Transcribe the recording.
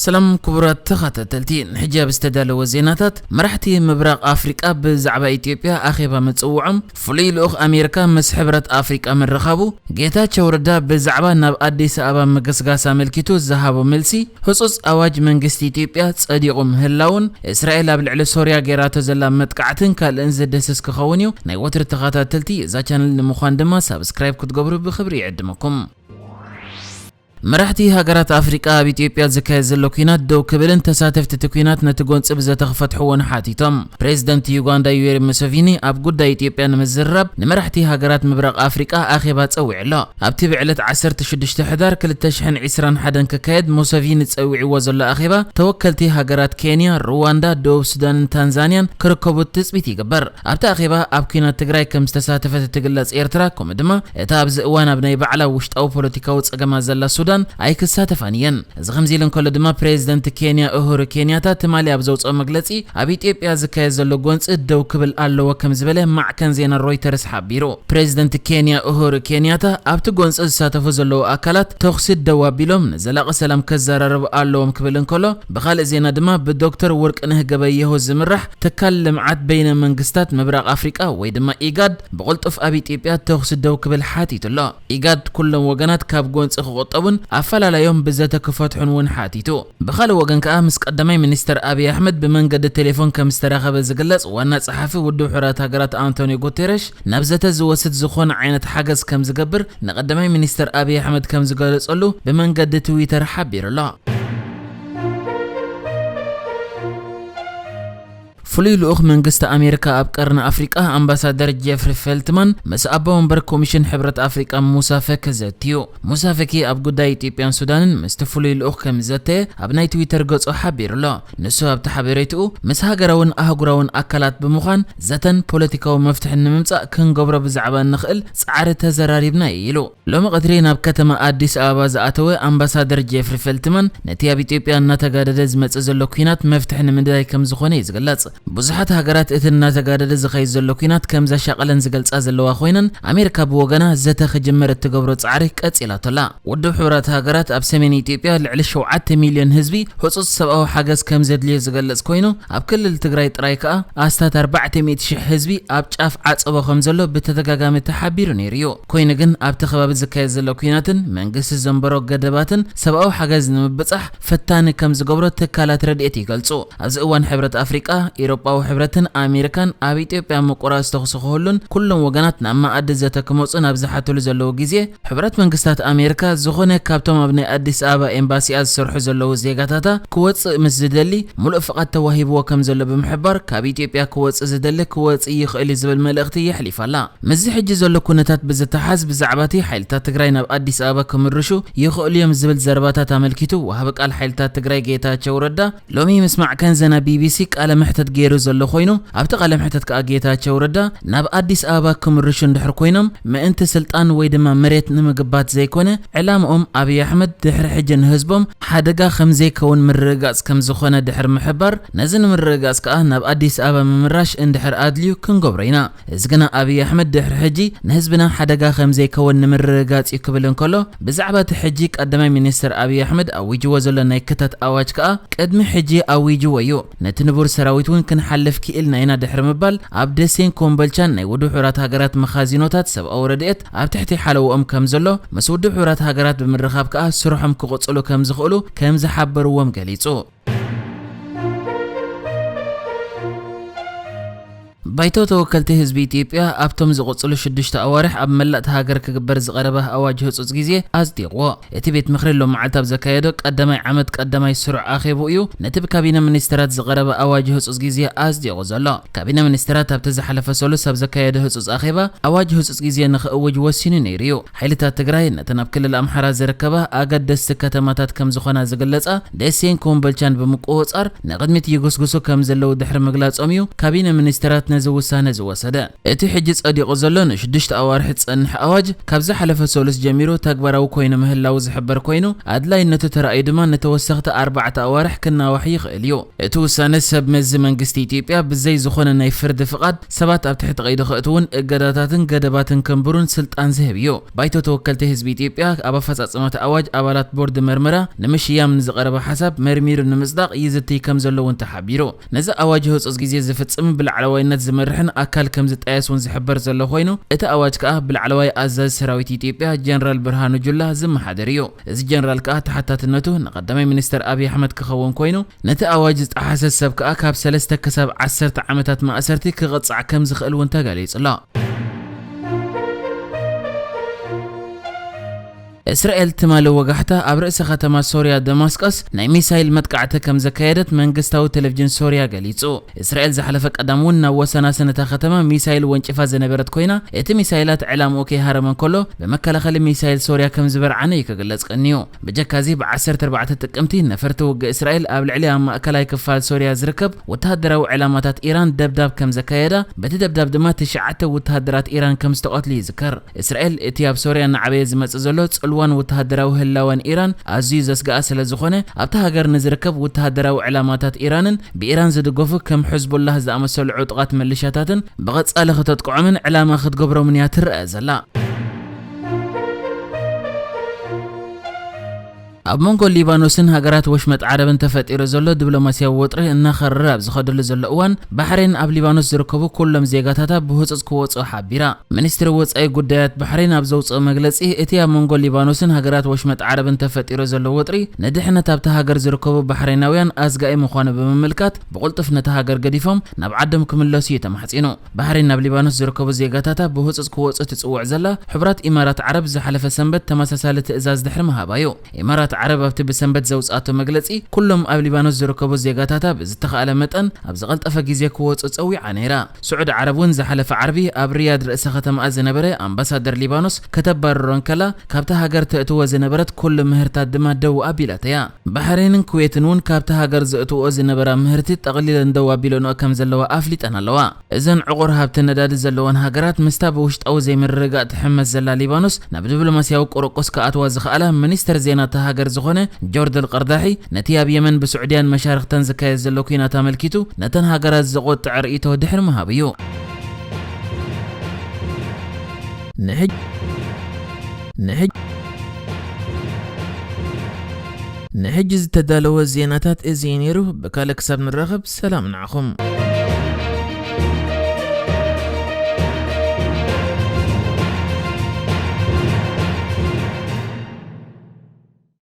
ሰላም ክቡራት ተኸታተልቲ፣ ንሕጂ ኣብ ዝተዳለወ ዜናታት፣ መራሕቲ ምብራቕ ኣፍሪቃ ብዛዕባ ኢትዮጵያ ኣኼባ ምጽውዖም፣ ፍሉይ ልኡኽ ኣሜሪካ ምስ ሕብረት ኣፍሪቃ ምርኻቡ፣ ጌታቸው ረዳ ብዛዕባ ናብ ኣዲስ ኣበባ ምግስጋስ ኣመልኪቱ ዝሃቦ መልሲ፣ ህጹጽ ኣዋጅ መንግስቲ ኢትዮጵያ ጸዲቑ ምህላውን፣ እስራኤል ኣብ ልዕሊ ሶርያ ገይራቶ ዘላ መጥቃዕትን ካልእን ዝድህስስ ክኸውን እዩ። ናይ ወትሩ ተኸታተልቲ እዛ ቻነል ንምዃን ድማ ሳብስክራይብ ክትገብሩ ብኽብሪ ይዕድመኩም። መራሕቲ ሃገራት ኣፍሪቃ ኣብ ኢትዮጵያ ዝካየድ ዘሎ ኲናት ደው ክብልን ተሳተፍቲ እቲ ኲናት ነቲ ጎንጺ ብዘተ ክፈትሕዎን ሓቲቶም። ፕሬዚደንት ዩጋንዳ ዩዌሪ ሙሴቪኒ ኣብ ጉዳይ ኢትዮጵያ ንምዝርራብ ንመራሕቲ ሃገራት ምብራቕ ኣፍሪቃ ኣኼባ ጸዊዑ ኣሎ። ኣብቲ ብዕለት ዓሰርተ ሽዱሽተ ሕዳር ክልተ ሽሕን ዕስራን ሓደን ክካየድ ሙሴቪኒ ጸዊዕዎ ዘሎ ኣኼባ፣ ተወከልቲ ሃገራት ኬንያ፣ ሩዋንዳ፣ ደቡብ ሱዳንን ታንዛንያን ክርከቡ ትጽቢት ይግበር። ኣብቲ ኣኼባ ኣብ ኲናት ትግራይ ከም ዝተሳተፈት እትግለጽ ኤርትራ፣ ከምኡ ድማ እታ ኣብዚ እዋን ኣብ ናይ ባዕላ ውሽጣዊ ፖለቲካዊ ጸገማት ዘላ ሱዳን ኣይክሳተፋን እየን። እዚ ከምዚ ኢሉ እንከሎ ድማ፣ ፕሬዚደንት ኬንያ ኡሁሩ ኬንያታ ትማሊ ኣብ ዘውፅኦ መግለፂ፣ ኣብ ኢትዮጵያ ዝካየድ ዘሎ ጎንፂ ደው ክብል ኣለዎ ከም ዝበለ ማዕከን ዜና ሮይተርስ ሓቢሩ። ፕሬዚደንት ኬንያ ኡሁሩ ኬንያታ፣ ኣብቲ ጎንፂ ዝሳተፉ ዘለዉ ኣካላት ተኹሲ ደው ኣቢሎም ንዘላቒ ሰላም ከዘራርቡ ኣለዎም ክብል እንከሎ፣ ብኻልእ ዜና ድማ ብዶክተር ወርቅነህ ገበየሁ ዝምራሕ ትካል ልምዓት በይነ መንግስታት ምብራቕ ኣፍሪቃ ወይ ድማ ኢጋድ ብቕልጡፍ ኣብ ኢትዮጵያ ተኹሲ ደው ክብል ሓቲቱ ኣሎ። ኢጋድ ኩሎም ወገናት ካብ ጎንፂ ክቑጠቡን ኣፈላላዮም ብዘተ ክፈትሑን እውን ሓቲቱ። ብኻልእ ወገን ከኣ ምስ ቀዳማይ ሚኒስተር ኣብይ ኣሕመድ ብመንገዲ ቴሌፎን ከም ዝተራኸበ ዝግለጽ ዋና ጸሓፊ ውድብ ሕቡራት ሃገራት ኣንቶኒዮ ጉቴረሽ፣ ናብ ዘተ ዝወስድ ዝኾነ ዓይነት ሓገዝ ከም ዝገብር ንቀዳማይ ሚኒስተር ኣብይ ኣሕመድ ከም ዝገለጸሉ ብመንገዲ ትዊተር ሓቢሩ ኣሎ። ፍሉይ ልኡኽ መንግስቲ ኣሜሪካ ኣብ ቀርኒ ኣፍሪቃ ኣምባሳደር ጄፍሪ ፌልትማን ምስ ኣቦ ወንበር ኮሚሽን ሕብረት ኣፍሪቃ ሙሳ ፈኪ ዘትዩ። ሙሳ ፈኪ ኣብ ጉዳይ ኢትዮጵያን ሱዳንን ምስቲ ፍሉይ ልኡኽ ከም ዘተየ ኣብ ናይ ትዊተር ገጹ ሓቢሩ ኣሎ። ንሱ ኣብቲ ሓበሬትኡ፣ ምስ ሃገራውን ኣህጉራውን ኣካላት ብምዃን ዘተን ፖለቲካዊ መፍትሒ ንምምጻእ ክንገብሮ ብዛዕባ እንኽእል ጻዕሪ ተዘራሪብና እዩ ኢሉ። ሎሚ ቀትሪ ናብ ከተማ ኣዲስ ኣበባ ዝኣተወ ኣምባሳደር ጄፍሪ ፌልትማን፣ ነቲ ኣብ ኢትዮጵያ እናተጋደደ ዝመጽእ ዘሎ ኲናት መፍትሒ ንምንዳይ ከም ዝኾነ እዩ ዝግለጽ። ብዙሓት ሃገራት እቲ እናተጋደደ ዝኸይድ ዘሎ ኲናት ከም ዘሻቐለን ዝገልጻ ዘለዋ ኮይነን፣ ኣሜሪካ ብወገና ዘተ ክጅመር እትገብሮ ጻዕሪ ቀጺላቶ ኣላ። ውድብ ሕቡራት ሃገራት ኣብ ሰሜን ኢትዮጵያ ልዕሊ ሸውዓተ ሚልዮን ህዝቢ ህጹጽ ሰብኣዊ ሓገዝ ከም ዘድልዮ ዝገልጽ ኮይኑ፣ ኣብ ክልል ትግራይ ጥራይ ከኣ ኣስታት ኣርባዕተ ሚእቲ ሽሕ ህዝቢ ኣብ ጫፍ ዓጸቦ ከም ዘሎ ብተደጋጋሚ ተሓቢሩ ነይሩ እዩ። ኮይኑ ግን ኣብቲ ከባቢ ዝካየድ ዘሎ ኲናትን መንግስቲ ዘንበሮ ገደባትን ሰብኣዊ ሓገዝ ንምብጻሕ ፈታኒ ከም ዝገብሮ ትካላት ረድኤት ይገልጹ። ኣብዚ እዋን ሕብረት ኣፍሪቃ፣ ኤውሮጳዊ ሕብረትን ኣሜሪካን ኣብ ኢትዮጵያ ምቁራጽ ተኹሲ ክህሉን ኩሎም ወገናት ናብ መኣዲ ዘተ ክመጹ ናብ ዝሓትሉ ዘለዉ ግዜ፣ ሕቡራት መንግስታት ኣሜሪካ ዝኾነ ካብቶም ኣብ ናይ ኣዲስ ኣበባ ኤምባሲኣ ዝሰርሑ ዘለዉ ዜጋታታ ክወጽእ ምስ ዝደሊ፣ ሙሉእ ፍቓድ ተዋሂብዎ ከም ዘሎ ብምሕባር፣ ካብ ኢትዮጵያ ክወጽእ ዝደሊ ክወጽእ ይኽእል እዩ ዝብል መልእኽቲ የሕሊፋ ኣላ። ምስዚ ሕጂ ዘሎ ኩነታት ብዝተሓዝ፣ ብዛዕባ እቲ ሓይልታት ትግራይ ናብ ኣዲስ ኣበባ ክምርሹ ይኽእሉ እዮም ዝብል ዘረባታት ኣመልኪቱ፣ ወሃቢ ቃል ሓይልታት ትግራይ ጌታቸው ረዳ ሎሚ ምስ ማዕከን ዜና ቢቢሲ ቃለ መሕተት ገይሩ ዘሎ ኮይኑ፣ ኣብቲ ቃለ መሕተት ከኣ ጌታቸው ረዳ፣ ናብ ኣዲስ ኣበባ ክምርሹ እንድሕር ኮይኖም፣ ምእንቲ ስልጣን ወይ ድማ መሬት ንምግባት ዘይኮነ፣ ዕላምኦም ኣብይ ኣሕመድ ድሕሪ ሕጂ ንህዝቦም ሓደጋ ከም ዘይከውን ምርግጋጽ ከም ዝኾነ ድሕሪ ምሕባር፣ ነዚ ንምርግጋጽ ከኣ ናብ ኣዲስ ኣበባ ምምራሽ እንድሕር ኣድልዩ ክንገብሮ ኢና። እዚ ግና ኣብይ ኣሕመድ ድሕሪ ሕጂ ንህዝብና ሓደጋ ከም ዘይከውን ንምርግጋጽ እዩ ክብል እንከሎ፣ ብዛዕባ እቲ ሕጂ ቀዳማይ ሚኒስትር ኣብይ ኣሕመድ ኣዊጅዎ ዘሎ ናይ ክተት ኣዋጅ ከኣ ቅድሚ ሕጂ ኣዊጅዎ እዩ። ነቲ ንቡር ሰራዊት እውን ክንሓልፍ ክኢልና ኢና ድሕሪ ምባል፣ ኣብ ደሴን ኮምቦልቻን ናይ ውድብ ሕቡራት ሃገራት መኻዚኖታት ሰብኣዊ ረድኤት ኣብ ትሕቲ ሓለውኦም ከም ዘሎ፣ ምስ ውድብ ሕቡራት ሃገራት ብምርኻብ ከኣ ስርሖም ክቕጽሉ ከም ዝኽእሉ ከም ዝሓበርዎም ገሊጹ። ባይቶ ተወከልቲ ህዝቢ ኢትዮጵያ ኣብቶም ዝቕጽሉ ሽዱሽተ ኣዋርሕ ኣብ መላእ እታ ሃገር ክግበር ዝቐረበ ኣዋጅ ህጹጽ ግዜ ኣጽዲቕዎ። እቲ ቤት ምኽሪ ሎም መዓልቲ ኣብ ዘካየዶ ቀዳማይ ዓመት ቀዳማይ ስሩዕ ኣኼብኡ እዩ ነቲ ብካቢነ ሚኒስተራት ዝቐረበ ኣዋጅ ህጹጽ ግዜ ኣጽዲቑ ዘሎ። ካቢነ ሚኒስተራት ኣብቲ ዝሓለፈ ሰሉስ ኣብ ዘካየዶ ህጹጽ ኣኼባ፣ ኣዋጅ ህጹጽ ግዜ ንኽእውጅ ወሲኑ ነይሩ እዩ። ሓይልታት ትግራይ ነተን ኣብ ክልል ኣምሓራ ዝርከባ ኣገደስቲ ከተማታት ከም ዝኾና ዝግለጻ ደሴን ኮምቦልቻን ብምቁጽጻር ንቕድሚት ይጉስጉሱ ከም ዘለዉ ድሕሪ ምግላጾም እዩ ካቢነ ሚኒስተራት ነዚ እዚ ውሳነ ዝወሰደ። እቲ ሕጂ ጸዲቑ ዘሎ ንሽዱሽተ ኣዋርሕ ዝጸንሕ ኣዋጅ ካብ ዝሓለፈ ሰሉስ ጀሚሩ ተግባራዊ ኮይኑ ምህላዉ ዝሕበር ኮይኑ፣ ኣድላይነቱ ተራእዩ ድማ ንተወሰኽቲ ኣርባዕተ ኣዋርሕ ክናዋሕ ይኽእል እዩ። እቲ ውሳነ ሰብ መዚ መንግስቲ ኢትዮጵያ ብዘይ ዝኾነ ናይ ፍርዲ ፍቓድ ሰባት ኣብ ትሕቲ ቀይዲ ከእትውን እገዳታትን ገደባትን ከንብሩን ስልጣን ዝህብ እዩ። ባይቶ ተወከልቲ ህዝቢ ኢትዮጵያ ኣብ ኣፈጻጽማ እቲ ኣዋጅ ኣባላት ቦርድ መርመራ ንምሽያም ንዝቐረበ ሓሳብ መርሚሩ ንምጽዳቕ ይዝትይ ከም ዘሎ እውን ተሓቢሩ። ነዚ ኣዋጅ ህጹጽ ግዜ ዝፍጽም ብላዕለዋይነት ዝመርሕን ኣካል ከም ዝጣየስ እውን ዝሕበር ዘሎ ኮይኑ፣ እቲ ኣዋጅ ከኣ ብላዕለዋይ ኣዛዚ ሰራዊት ኢትዮጵያ ጀነራል ብርሃኑ ጁላ ዝመሓደር እዩ። እዚ ጀነራል ከኣ ተሓታትነቱ ንቀዳማይ ሚኒስተር ኣብይ ኣሕመድ ክኸውን ኮይኑ፣ ነቲ ኣዋጅ ዝጠሓሰ ሰብ ከኣ ካብ ሰለስተ ክሳብ ዓሰርተ ዓመታት ማእሰርቲ ክቕጻዕ ከም ዝኽእል እውን ተገሊጹ ኣሎ። እስራኤል ትማሊ ወጋሕታ ኣብ ርእሰ ከተማ ሶርያ ደማስቆስ ናይ ሚሳይል መጥቃዕቲ ከም ዘካየደት መንግስታዊ ቴሌቪዥን ሶርያ ገሊጹ። እስራኤል ዝሓለፈ ቀዳም እውን ናብ ወሰናስን እታ ከተማ ሚሳይል ወንጭፋ ዝነበረት ኮይና፣ እቲ ሚሳይላት ዕላምኡ ከይሃረመ እንከሎ ብመከላኸሊ ሚሳይል ሶርያ ከም ዝበርዓነ እዩ ክግለጽ ቀንዩ። ብጀካ እዚ ብ ዓሰርተ ኣርባዕተ ጥቅምቲ ነፈርቲ ውግእ እስራኤል ኣብ ልዕሊ ኣብ ማእከላይ ክፋል ሶርያ ዝርከብ ወተሃደራዊ ዕላማታት ኢራን ደብዳብ ከም ዘካየዳ፣ በቲ ደብዳብ ድማ ትሽዓተ ወተሃደራት ኢራን ከም ዝተቐትሉ ይዝከር። እስራኤል እቲ ኣብ ሶርያ እናዓበየ ዝመጽእ ዘሎ ጽልዋን ወተሃደራዊ ህላወን ኢራን ኣዝዩ ዘስግኣ ስለ ዝኾነ፣ ኣብታ ሃገር ንዝርከብ ወተሃደራዊ ዕላማታት ኢራንን ብኢራን ዝድገፉ ከም ሕዝቡላህ ዝኣመሰሉ ዕጡቓት ምልሻታትን ብቐጻሊ ከተጥቅዖምን ዕላማ ክትገብሮምን እያ ትረአ ዘላ። ኣብ መንጎ ሊባኖስን ሃገራት ወሽመጥ ዓረብን ተፈጢሩ ዘሎ ዲፕሎማስያዊ ወጥሪ እናኸረረ ኣብ ዝኸደሉ ዘሎ እዋን፣ ባሕሬን ኣብ ሊባኖስ ዝርከቡ ኩሎም ዜጋታታ ብህጹጽ ክወጽኡ ሓቢራ። ሚኒስትሪ ወጻኢ ጉዳያት ባሕሬን ኣብ ዘውጽኦ መግለጺ፣ እቲ ኣብ መንጎ ሊባኖስን ሃገራት ወሽመጥ ዓረብን ተፈጢሩ ዘሎ ወጥሪ ንድሕነት ኣብታ ሃገር ዝርከቡ ባሕሬናውያን ኣስጋኢ ምዃኑ ብምምልካት፣ ብቕልጡፍ ነታ ሃገር ገዲፎም ናብ ዓዶም ክምለሱ እዩ ተማሕጺኑ። ባሕሬን ናብ ሊባኖስ ዝርከቡ ዜጋታታ ብህጹጽ ክወጹ ትጽውዕ ዘላ፣ ሕቡራት ኢማራት ዓረብ ዝሓለፈ ሰንበት ተመሳሳሊ ትእዛዝ ድሕሪ ምሃባ እዩ። ኢማራት ዓረብ ኣብቲ ብሰንበት ዘውጽኣቶ መግለጺ፣ ኩሎም ኣብ ሊባኖስ ዝርከቡ ዜጋታታ ብዝተኻእለ መጠን ኣብ ዝቐልጠፈ ግዜ ክወጹ ጸዊዓ ነይራ። ስዑዲ ዓረብ እውን ዝሓለፈ ዓርቢ ኣብ ሪያድ ርእሰ ከተማኣ ዝነበረ ኣምባሳደር ሊባኖስ ከተባርሮ እንከላ፣ ካብታ ሃገር ተእትዎ ዝነበረት ኩሉ ምህርታት ድማ ደው ኣቢላቶ እያ። ባሕሬንን ኩዌትን እውን ካብታ ሃገር ዘእትዎ ዝነበራ ምህርቲ ጠቕሊለን ደው ኣቢለንኦ ከም ዘለዋ ኣፍሊጠን ኣለዋ። እዘን ዕቑር ሃብቲ ነዳዲ ዘለወን ሃገራት ምስታ ብውሽጣዊ ዘይምርግጋእ ትሕመስ ዘላ ሊባኖስ ናብ ዲፕሎማስያዊ ቁርቁስ ክኣትዋ ዝኸኣላ ሚኒስተር ዜና እታ ሃገር ዝኾነ ጆርደል ቀርዳሒ፣ ነቲ ኣብ የመን ብስዑድያን መሻርኽተን ዝካየድ ዘሎ ኲናት ኣመልኪቱ ነተን ሃገራት ዘቖጥዐ ርእይቶ ድሕሪ ምሃቡ እዩ። ንሕጅ-፣ ንሕጅ-፣ ንሕጂ ዝተዳለወ ዜናታት እዚ እዩ ነይሩ። ብካልእ ክሳብ ንራኸብ ሰላም ንዓኹም።